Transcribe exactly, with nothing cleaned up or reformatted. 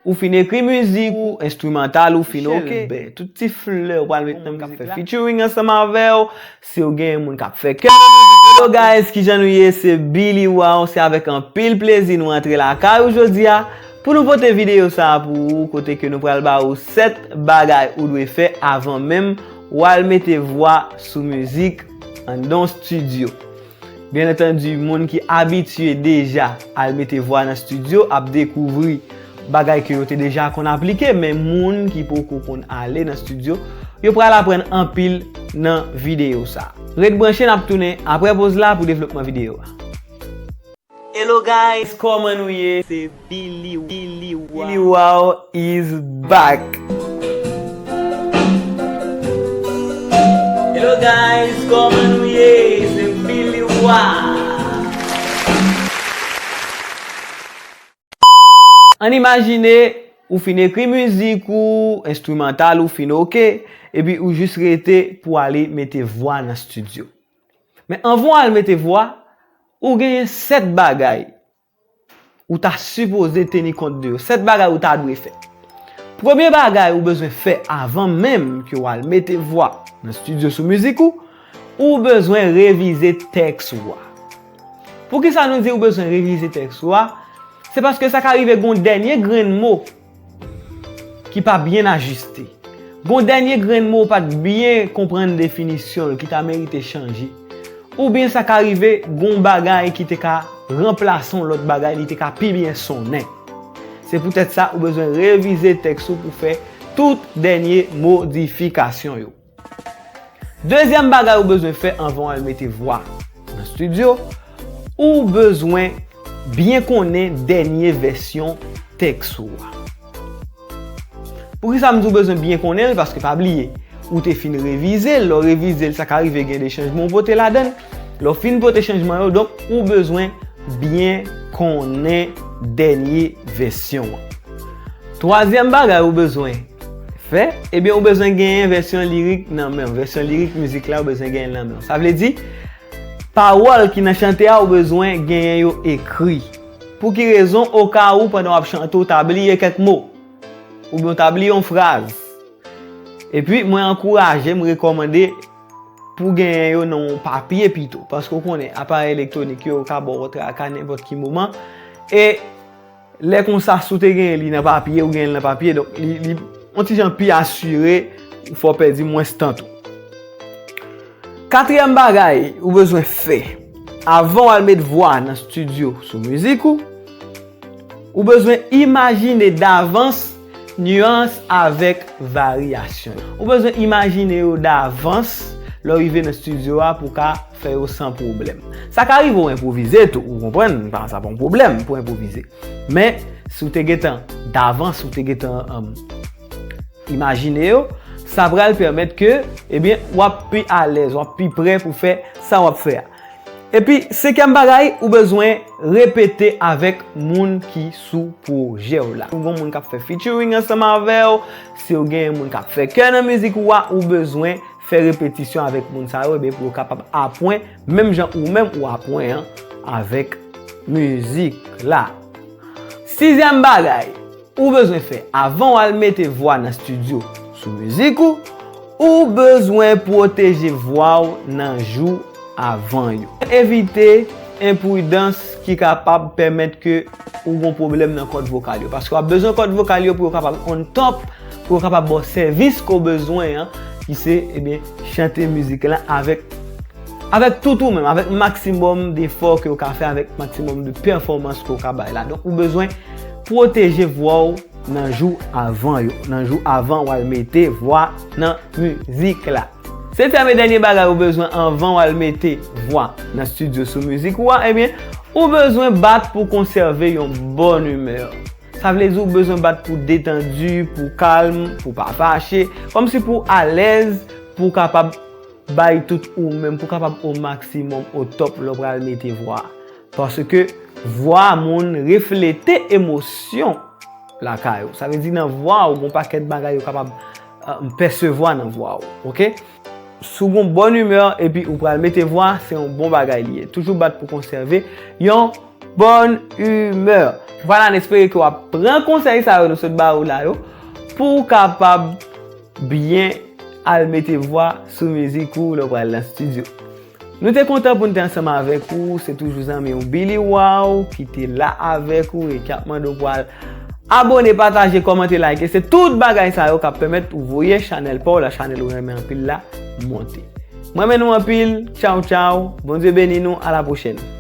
Ou fin ekri mizik ou, enstrimantal ou fin oke. Bè, tout ti flè ou pral met nan mizik la. Featuring ansanm avè w, si w gen moun k ap fè kè nan mizik la. Hello guys, kijan nou ye? Se Billy Wow, se avèk anpil plezi nou antre lakay ou jodi a pou nou pote videyo sa a pou ou, kote ke nou pral ba ou sèt bagay ou dwe fè avan menm w al mete vwa sou mizik anndan yon estidyo. Byen antandi, moun ki abitye deja al mete vwa nan estidyo ap dekouvri bagay ke yo te deja konn aplike, men moun ki poko konn ale nan estidyo, yo pral aprann anpil nan videyo sa. Ret branche, n ap tounen apre poz la pou devlopman videyo a. Hello guys, kòman nou ye? Se Billy, Billy Wow. Billy Wow is back. Hello guys, kòman nou ye? Se Billy Wow. Ann imajine ou fin ekri mizik ou, enstrimantal ou fin oke, epi ou jis rete pou ale mete vwa nan estidyo. Men anvan w al mete vwa, ou genyen sèt bagay ou ta sipoze teni kont de yo. Sèt bagay ou ta dwe fè. Premye bagay ou bezwen fè avan menm ke w al mete vwa nan estidyo sou mizik ou, ou bezwen revize tèks ou a. Poukisa nou di ou bezwen revize tèks ou a? Se paske sa ka rive gen yon dènye grenn mo ki pa byen ajiste. Gen yon dènye grenn mo ou pa t byen konprann definisyon l ki ta merite chanje. Oubyen sa ka rive gen yon bagay ki te ka ranplase yon lòt bagay, li te ka pi byen sonnen. Se poutèt sa ou bezwen revize tèks ou pou fè tout dènye modifikasyon yo. Dezyèm bagay ou bezwen fè anvan w al mete vwa nan estidyo, ou bezwen byen konnen dènye vèsyon tèks ou a. Poukisa m di w bezwen byen konnen l? Paske pa bliye, ou te fin revize l. Lè w revize l, sa ka rive gen de chanjman ou pote ladan l. Lè w fin pote chanjman yo, donk, ou bezwen byen konnen dènye vèsyon an. Twazyèm bagay ou bezwen fè, ebyen, ou bezwen genyen vèsyon lirik nan men w. Vèsyon lirik mizik la, ou bezwen genyen l nan men w. Sa vle di, pawòl ki nan chante a, ou bezwen genyen yo ekri. Pou ki rezon? Okawou, pandan w ap chante, ou ta bliye kèk mo, oubyen ou ta bliye yon fraz. Epi, mwen ankouraje, m rekòmande pou genyen yo nan yon papye pito. Paske w konnen, aparèy elektwonik yo, yo ka ba w traka nenpòt ki moman. E lè konsa, si w te genyen li nan papye, ou genyen l nan papye, donk li, li yon ti jan pi asire, ou fè w pèdi mwens tan tou. Katriyèm bagay ou bezwen fè avan w al met vwa nan estidyo sou mizik ou, ou bezwen imajine davans nyans avèk varyasyon yo. Ou bezwen imajine yo davans lè w rive nan estidyo a pou w ka fè yo san pwoblèm. Sa ka rive w enpwovize tou, ou konprann, pa, sa pa yon pwoblèm pou enpwovize. Men, si w te gentan davans, si w te gentan, um, imajine yo, sa pral pèmèt ke, ebyen, w ap pi alèz, w ap pi prè pou fè sa w ap fè a. Epi, senkyèm bagay, ou bezwen repete avèk moun ki sou pwojè w la. Ou gen moun k ap fè featuring ansanm avè w, si w gen moun k ap fè kè nan mizik ou a, ou bezwen fè repetisyon avèk moun sa yo, ebyen, pou yo kapab aprann, menm jan ou menm ou aprann an avèk mizik la. Sizyèm bagay ou bezwen fè avan w al mete vwa nan estidyo sou mizik ou, ou bezwen pwoteje vwa w nan jou avan yo. Evite enpridans ki kapab pèmèt ke ou gon pwoblèm nan kòd vokal yo. Paske w ap bezwen kòd vokal yo pou yo kapab on top, pou yo kapab ba w sèvis ke w bezwen an, ki se, ebyen, chante mizik la avèk, avèk tout ou menm, avèk maksimòm defò ke w ka fè, avèk maksimòm de pèfòmans ke w ka bay la. Donk, ou bezwen pwoteje vwa w nan jou avan yo, nan jou avan w al mete vwa nan mizik la. Setyèm e dènye bagay ou bezwen anvan w al mete vwa nan estidyo sou mizik ou a, ebyen, ou bezwen bat pou konsève yon bòn imè. Sa vle di ou bezwen bat pou detandi, pou kalm, pou pa fache, kòmsi pou alèz, pou kapab bay tout ou menm, pou kapab o maksimòm, o top lè w pral mete vwa. Paske vwa moun reflete emosyon lakay ou. Sa vle di nan vwa ou, gon pakèt bagay yo kapab, uh, pèsevwa nan vwa ou, oke? Si w gon bòn imè epi ou pral mete vwa, se yon bon bagay li ye. Toujou bat pou konsève yon bòn imè. Vwala, n espere ke w ap pran konsèy sa yo nou sot ba ou la yo pou w kapab byen al mete vwa sou mizik ou lè w pral nan estidyo. Nou te kontan pou n te ansanm avèk ou. Se toujou zanmi w Billy Wow ki te la avèk ou e k ap mande w pou al abone, pataje, kòmante, like. Se tout bagay sa yo k ap pèmèt ou voye chanèl pa w la, chanèl ou renmen anpil la, monte. Mwen renmen nou anpil. Tchaw, tchaw. Bondye beni nou. A la pwochèn.